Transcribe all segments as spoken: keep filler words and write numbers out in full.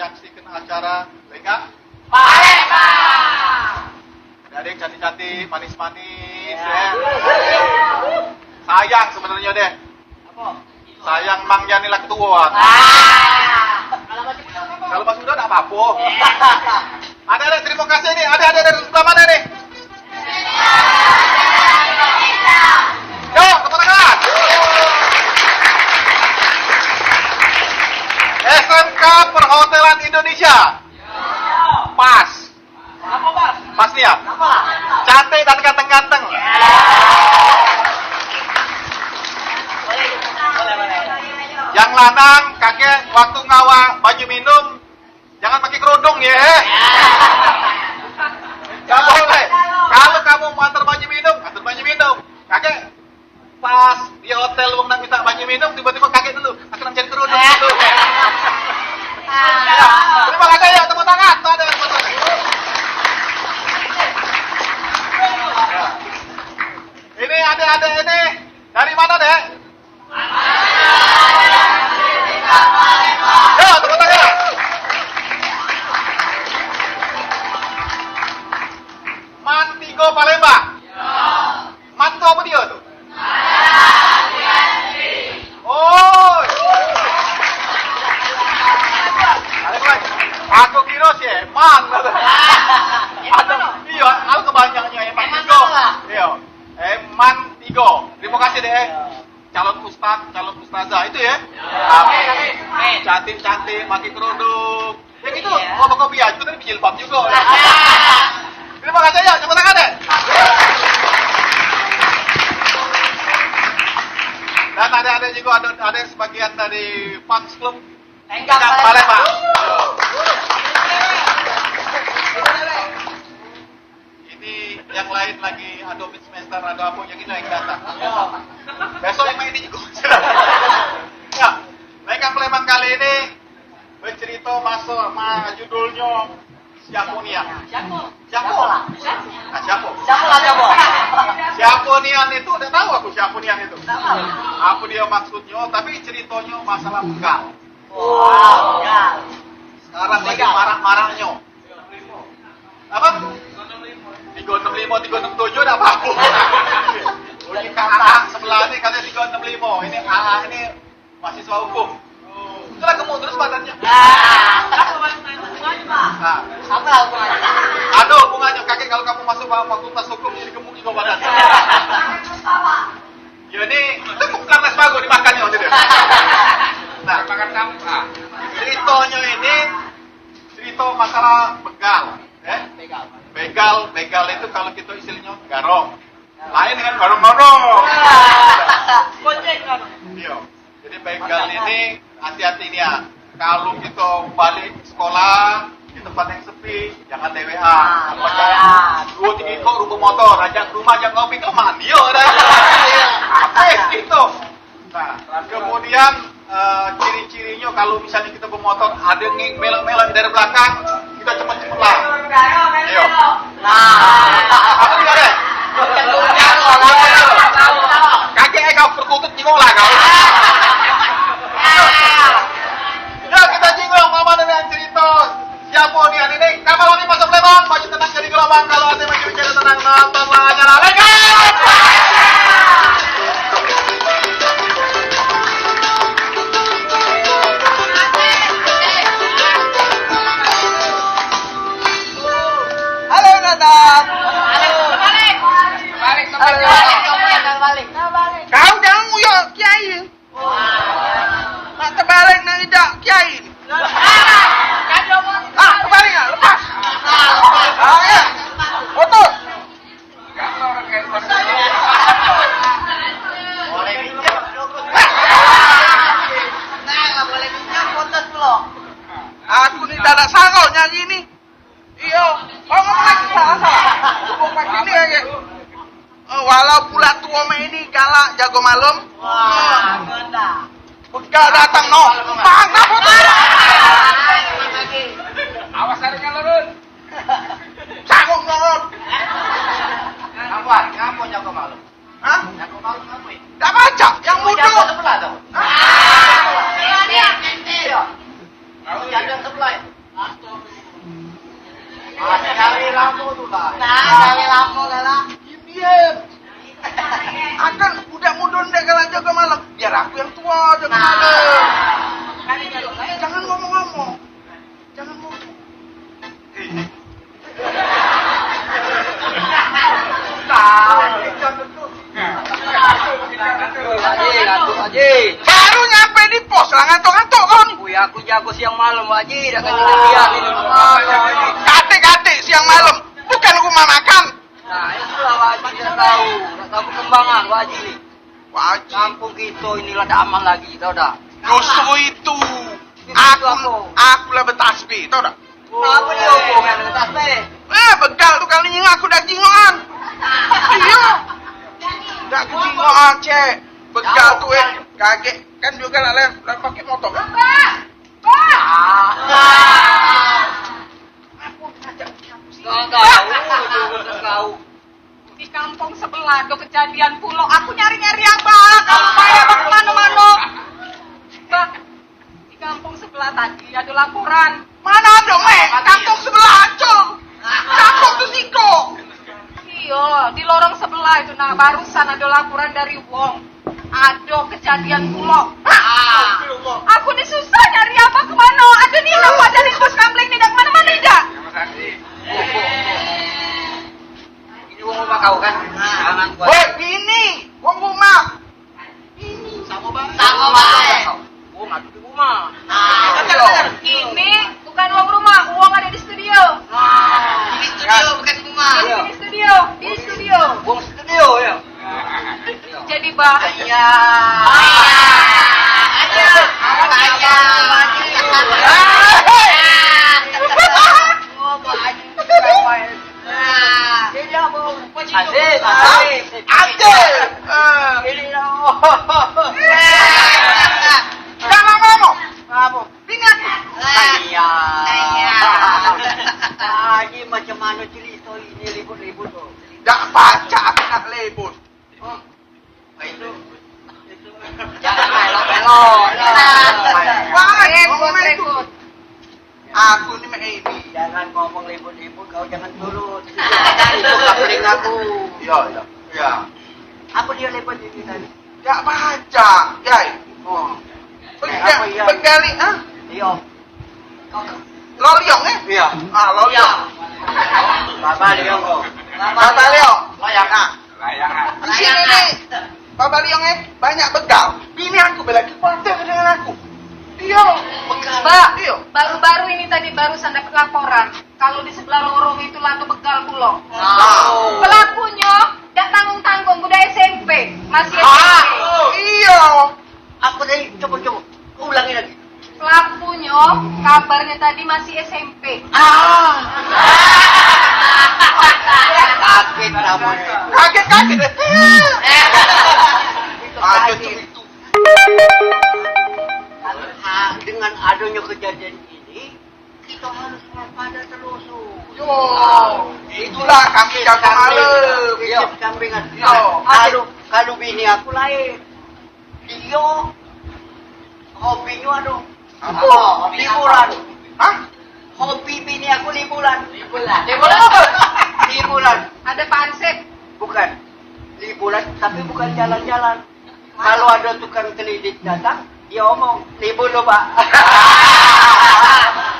Saksikan acara Lenggang Palembang. Ada yang cantik-cantik, manis-manis, ya. Sayang sebenarnya deh. Sayang Mang Yani lah ketua. Kalau masih muda nggak apa-apa. Ada, ada, terima kasih nih. Ada, ada, ada sebelah mana nih? Yo, tepuk tangan. S M K Perhotelan Indonesia. Pas. Pas nian. Cantik dan ganteng-ganteng. Yang lanang, kakek, waktu ngawa banyu minum, jangan pakai kerudung, ya. Gak boleh. Kalau kamu mau antar banyu minum, antar banyu minum. Kakek, pas di hotel, wong nak minta banyu minum, tiba-tiba kaget dulu. Aku nak cari kerudung dulu. Ya. Terima kasih, ya, tepuk tangan. Tuh, ada yang tepuk tangan. Ya. Ini adik-adik ini dari mana, Dek? Yo, tepuk tangan. Man tigo Palembang. Man tu apa dia tu? Oh. Aku kira si Eman. Ada, iya, aku kebanyakannya Eman tigo. Iya. Eman tigo. Terima kasih, Dek. Calon ustaz, calon ustazah itu ya. Amin. Cantik-cantik, pakai kerudung. Yang itu, iya, mau kopi aja, tapi jilbab juga. Terima kasih ya, tepuk tangan deh. Dan ada, ada juga, ada, ada sebagian dari fans club Lenggang Palembang. Ini yang lain lagi ada semester, ada apa yang ini lagi datang. Besok yang main ini juga. Ya, Lenggang Palembang kali ini bercerita masa ma, judulnya Siapa Nian? Siapa? Siapa? Nah, siapa? Siapa lah, siapa? Siapa Nian itu, udah tahu aku siapa Nian itu. Apa dia maksudnya, tapi ceritanya masalah begal. Wah, begal. Sekarang lagi marak-maraknya. Apa? Tiga enam lima, tiga enam tujuh dah apa? Ini kakak sebelah ni kata tiga enam lima. Ini A A ini mahasiswa hukum. Itulah gemuk terus badannya. Nah. Apa hubungannya? Ada hubungannya. Kakek, kalau kamu masuk fakultas hukum, jadi gemuk juga badan. Ya, ini itu bukan nasi bagus dimakan ya, gitu. Nah, makan kamu. Nah, ceritanya ini cerita masalah begal, ya. Begal. Begal, begal itu kalau kita istilahnya garong. Lain dengan garong-garong. Iya. Jadi begal ini hati-hati nih ya. Kalau kita balik sekolah di tempat yang sepi, jangan dewean. Apa jangan dua tiga ekor rumah motor, ajak ke rumah, ajak ngopi, ke mandi ya dah. Habis gitu. Nah, kemudian, eh, ciri-cirinyo kalau misalnyo kito bemotor ado nging melok-melok dari belakang, kito cepet-cepet lah. Iyo. Nah, apa tidak ada? Kagek eh kau perkutut jingok lah kau. Yo, kito jingok mama dengan cerita. Siapo ni ade ni? Kapal lari masuk Palembang, baju tenang jadi gelombang. Kalau ade baju hujan tenang, nontonlah acara Lenggang. Halo, Nathan. Halo. Balik, balik, balik, balik. Kau jangan nguyok kiai. Nak terbalik nak idak kiai ni. Ah, terbalik nak, lepas. Ah, ya. Putus. Aku ni dak nak sanggup nyari ni. Iyo, kau ngomong lagi salah-salah. Ngomong lagi ni lagi. Oh, walau bulat tuo mek ini galak jago malam. Wah, gondang. Begal datang no. Mana putus? Awas ada nyalurun. Sanggup no. Ngapo? Ngapo jago malam? Hah? Jago malam ngapo? Dak baca yang mudo. Jago sebelah tu. Hah? Iya. Jago sebelah. Lamo tu lah. Nah, dari lamo kalah. Diem, diem. Akan budak mudo ndak kalah jago malam. Biar aku yang tua jago malam. Jangan ngomong-ngomong. Jangan ngomong. Baru nyampe di pos lah ngantuk-ngantuk kau ni. Wih, aku jago siang malam, Pak Haji, dah kata dia ni. Katik-katik siang malam, bukan rumah makan. Nah, itulah Pak Haji, dah tahu. Dah tahu perkembangan Pak Haji ni. Pak Haji. Kampung kita inilah dah aman lagi, tahu dah. Justru itu. Aku, aku lah betasbih, tau dak? Apa dia hubungan dengan tasbih? Eh, begal tu kali ni aku dah jingokan. Iya. Dah aku jingokan, cek. Begal tu, eh, kaget. Kan juga nak lem, lem pakai motor kan? Pak! Pak! Ah. Kau tahu, kau tahu. Di kampung sebelah ada kejadian pulo. Aku nyari-nyari abah, kamu payah ke mano-mano. Bah, di kampung sebelah tadi ada laporan. Mana ada, Mek? Kampung sebelah, Cong. Kampung tu siko. Iyo, di lorong sebelah itu, nah, barusan ada laporan dari wong. Ada kejadian pulo. Hah? Aku ni susah nyari abah ke mano. Ada ni nampak dari bos kamling ni, dak ke mano-mano dak. Ini wong rumah kau kan? Nah, jangan buat. Woi, bini, wong rumah. Ini. Sama bae. Sama bae. Wong ado di rumah. Nah, ini bukan wong rumah, wong ada di studio. Nah, ini studio bukan rumah. Ini studio, di studio. Wong studio ya. Jadi bah. Iya. Iya. Ada. Ada. Oh, bah. Aziz, Aziz. Aziz. Ini loh. Jangan ngomong. Ngomong. Ingat. Iya. Iya. Ah, ini macam mana cerita ini libut-libut tu? Dak pacak aku nak libut. Oh. Itu. Jangan melok-melok. Wah, ngomong itu. Aku ni mek ini. Jangan ngomong libut-libut, kau jangan turun. Itu kapling aku. Iya, iya. Iya. Apa dia libut ini tadi? Dak baca, Yai. Oh. Apa iya? Pegali, ah? Iya. Loliong, eh? Iya. Ah, loliong. Baba Liong kau. Baba Liong. Loyang, ah. Di sini ni, Baba Liong, eh, banyak begal. Bini aku belagi kuatir dengan aku. Iya. Begal. Mbak, iya. Baru-baru ini tadi barusan dapat laporan kalau di sebelah lorong itu lado begal pulo. Wow. Pelakunyo dak tanggung-tanggung, budak S M P, masih S M P. Ah, iya. Apa tadi? Coba, coba. Ulangi lagi. Pelakunyo kabarnyo tadi masih S M P. Ah. Kaget kamu. Kaget, kaget. Ada cerita. Ah, dengan adanya kejadian ini, kita harus waspada terus. Yo, itulah kami jago malam. Iya. Kambing. Yo. Kalau, kalau bini aku lain. Dia hobinyo anu. Apa? Liburan. Hah? Hobi bini aku liburan. Liburan. Liburan. Liburan. Ada pansip. Bukan. Liburan, tapi bukan jalan-jalan. Kalau ada tukang keliling datang, dia omong, "Libur lo, Pak."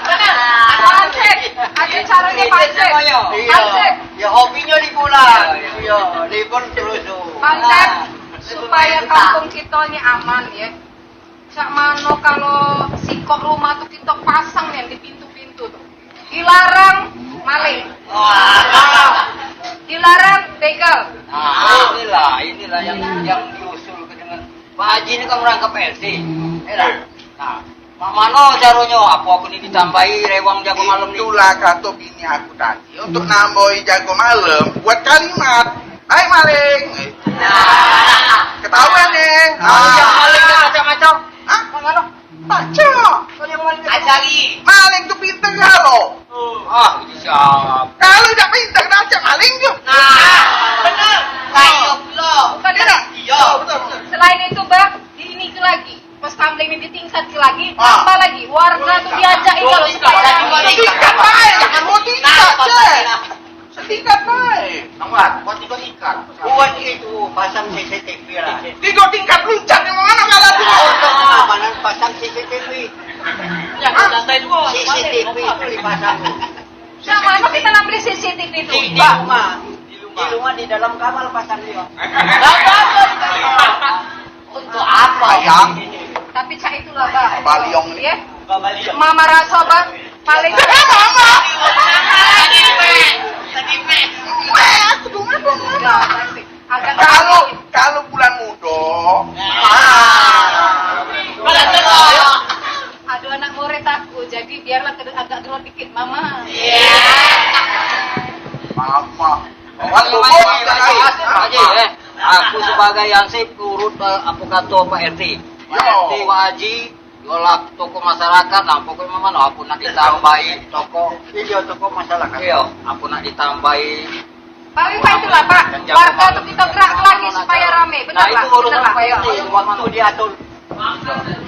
Bener. Pansip. Ada caranya pansip. Iya. Pansip. Ya, hobinyo liburan. Iya, libur terus tu. Pansip. Supaya kampung kita ni aman, ya. Cak mano kalau sikok rumah tu kita pasang yang di pintu-pintu tu. Dilarang maling. Dilarang begal. Nah, inilah, inilah yang, yang diusul ke dengan Pak Haji ni kan orang ke P L C. Ya dah. Nah, mak mano caronyo? Apa aku ni ditambahi rewang jago malam ni? Itulah kato bini aku tadi. Untuk nambahi jago malam, buat kalimat. "Hai maling." Ketahuan ni. Ah, yang maling yang macam-macam. Hah? Yang mana? Baca. Kalau yang maling. Ajari. Maling tu pintar galo. Ah, itu siap. Kalau dak pintar, dak ajak maling tu. Nah, benar. Kayo pulo. Bukan dak? Iya. Betul, betul. Selain itu, Bang, di ini ke lagi. Pas kamling ni ditingkat ke lagi, tambah lagi. Warga tu diajak ikut supaya dua tingkat. Dua tingkat bae, jangan dua tingkat, cek. Pasang C C T V lah. Tiga tingkat loncat yang mana kalah tu? Oh, mana pasang C C T V? Ya, lantai dua. C C T V itu dipasang. Yang mana kita nak beli C C T V itu? Di rumah. Di rumah, di dalam kamar pasang dia. Untuk apa? Ayam. Tapi cak itulah, Bah. Baliong ni. Ya. Mama rasa, Bah. Paling. Mama. Aku dengar, Mama. Agak kalau, kalau bulan muda. Ah. Aduh, anak murid aku, jadi biarlah agak gelap dikit, Mama. Mama. Pak Haji, Pak Haji, eh. Aku sebagai hansip nurut, eh, apa kata Pak R T. Pak R T, Pak Haji, yolah tokoh masyarakat lah, pokoknya mana apa nak ditambahi tokoh. Iya, tokoh masyarakat. Iya, apa nak ditambahi. Paling baik itulah, Pak. Warga tu kita gerak lagi supaya rame. Benar, nah, Pak? Itu urusan Pak R T, waktu diatur.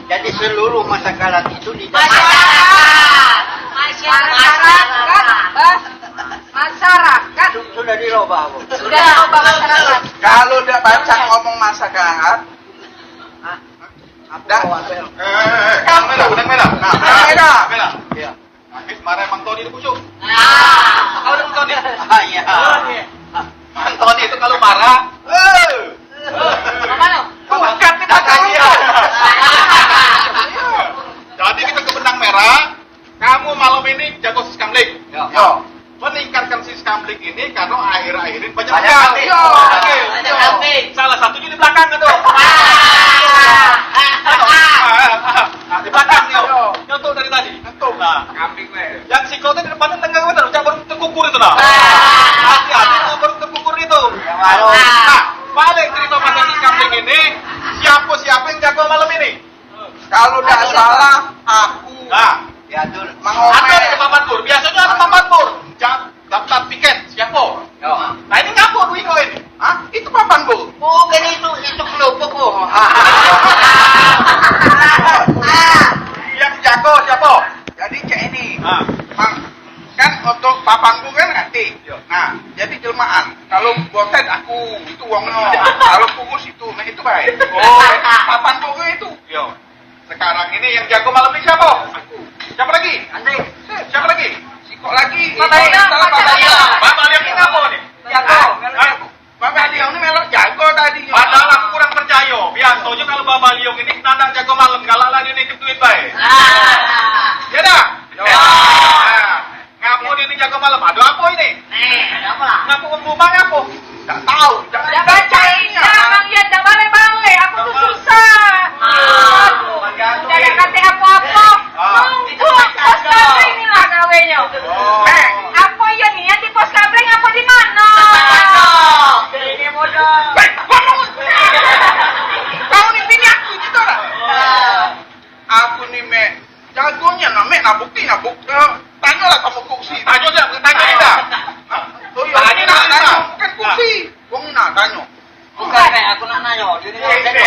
Jadi seluruh masyarakat itu di masyarakat. Masyarakat. Masyarakat. Sudah dirubah, Bu. Sudah dirubah masyarakat. Kalau dak baca ngomong masyarakat, dah. Eh, eh, eh, benang merah, benang merah. Nah, benang merah. Merah. Iya. Habis marah Mang Toni tu busuk. Ah, kau dah Mang Toni? Ah, iya. Mang Toni tu kalau marah, eh. Apa tu? Bukan kita tahu. Jadi kita ke benang merah. Kamu malam ini jago siskamling. Ya. Ya. Meningkatkan siskamling ini karena akhir-akhir ini banyak begal. Banyak kambing. Banyak kambing. Salah satunya di belakang itu. Ah. Ah, di belakang dia. Yo. Nyentuh dari tadi. Nyentuh. Nah. Kambing, weh. Yang sikau itu di depan tengah betul, cak baru tekukur itu nah. Ah. Hati-hati tuh baru tekukur itu. Nah, balik cerita pasal siskamling ini, siapa-siapa yang jago malam ini? Kalau dak salah, aku. Nah. Ya, Dul. Mang Omet. Ada di papan bur. Biasanya ada papan bur. Jam daftar tiket. Siapa? Yo. Nah, ini ngapa duit kau ini? Hah? Itu papan bur. Bukan itu, itu kelopok, oh. Yang jago siapa? Jadi, cak ini. Ah. Mang, kan untuk papan bur kan nanti. Yo. Nah, jadi jelmaan. Kalau botet aku, itu wongnyo. Kalau kurus itu, nah itu baik. Oh. Papan bur itu. Yo. Sekarang ini yang jago malam ini siapa? Aku. Siapa lagi? Anjing. Siapa lagi? Sikok lagi. Bapak Liong. Bapak Liong. Bapak Liong ini apa nih? Jago. Hah? Bapak Liong ini melok jago tadi. Padahal aku kurang percaya. Biasanya kalau Bapak Liong ini kena ndak jago malam, galak lah dia nitip duit bae. Ah. Ya dah? Ya. Nah. Ngapo dia ni jago malam? Ada apa ini? Nih, ada apa? Ngapo wong rumah ngapo? Tak tahu. Dak baca ini, Bang Yan, dak balik-balik. Aku tu susah. Ah, aduh, udah dak kate apa-apa. Ah. Nunggu pos kabling ni lah gawenyo. Oh. Eh, apa iyo ni yang di pos kabling apa di mano? Ini bodoh. Eh, bangun. Kau ni bini aku gitu lah. Ah. Aku ni, Mek. Jagonyo nah, Mek, nah, bukti nah, buk-, eh, tanyolah kamu kursi. Tanyo dah, tanyo dah. Oh, iya, tanyo dah, tanyo. Bukan kursi. Wong nah, tanyo. Bukan, Mek, aku nak nanyo. Dia ni.